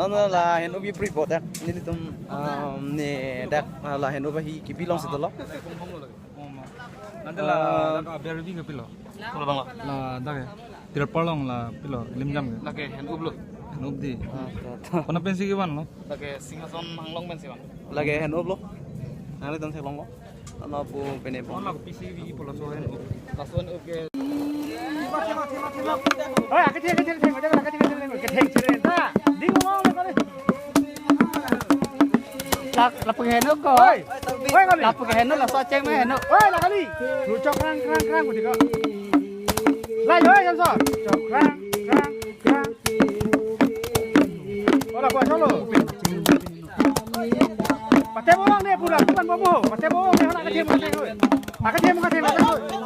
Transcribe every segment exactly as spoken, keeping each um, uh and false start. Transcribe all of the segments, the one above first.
La henlo bi pri pot ya. Nelitum, um, ne dak, uh, la henlo ba hi kipi long si dolo. Nanti la, ah, la ka aber bi ke pilo. Kalau bang la. La dak ke. Tirpal long la pilo, limjam ke. Lake hen-up lo. Hen-up di. Ah, to, to. Kona pensi kevan lo? Lake Singhason Hanglong pensi van. Lake hen-up lo. Nanglitum theklong lo. Ano pu pene pu. Ano P C V pulo laso hen-up. Laso hen-up ke. Oi, akethe, akethe, akethe, akethe, akethe, akethe, akethe, akethe, akethe, ta. Ding mo, mo, mo. Lak, lapu ke hen-up ko. Oi, oi, kali. Lapu ke hen-up, laso cheng me hen-up. Oi, la kali. Lu chok krang, krang, krang, budi ko. Lai, oi, yang so. Chok krang, krang, krang. Ora, buat solo. Pate bolong deh, pura, bukan bomo. Pate bolong deh, anak kecil, anak kecil. Anak kecil, anak kecil, anak kecil.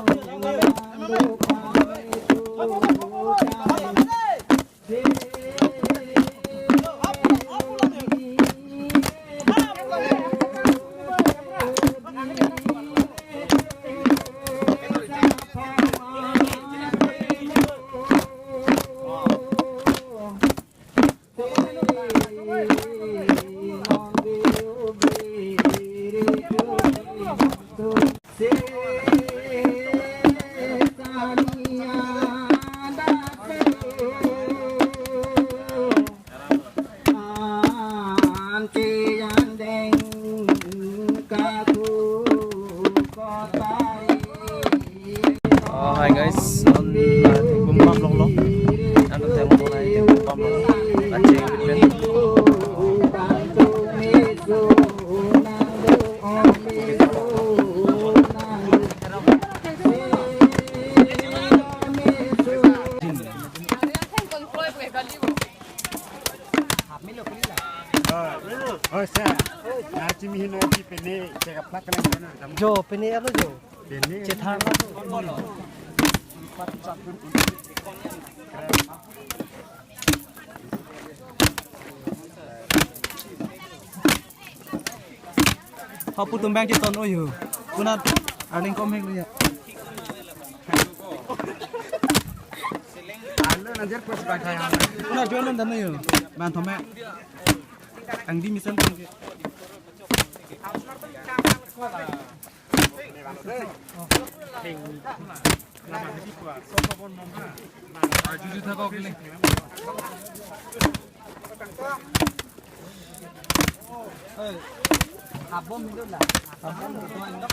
Oh, hi guys, non, uh, thengpum pam longlo. Ano thengpum pam longlo. Acheng pen. Oh, sir. Nanti mi hino di pene, check up lah kena. Jo, pene apa jo? Pene. Chethan lah jo. Hapu tumbang cheton oyo. Kuna arning kom hek ya. Alo nanjer pos bangkai. Kuna jualan dan oyo. Ban thome. Angdi mesen tong ke. Juju thak ok le. Habom hindo la. Habom hindo.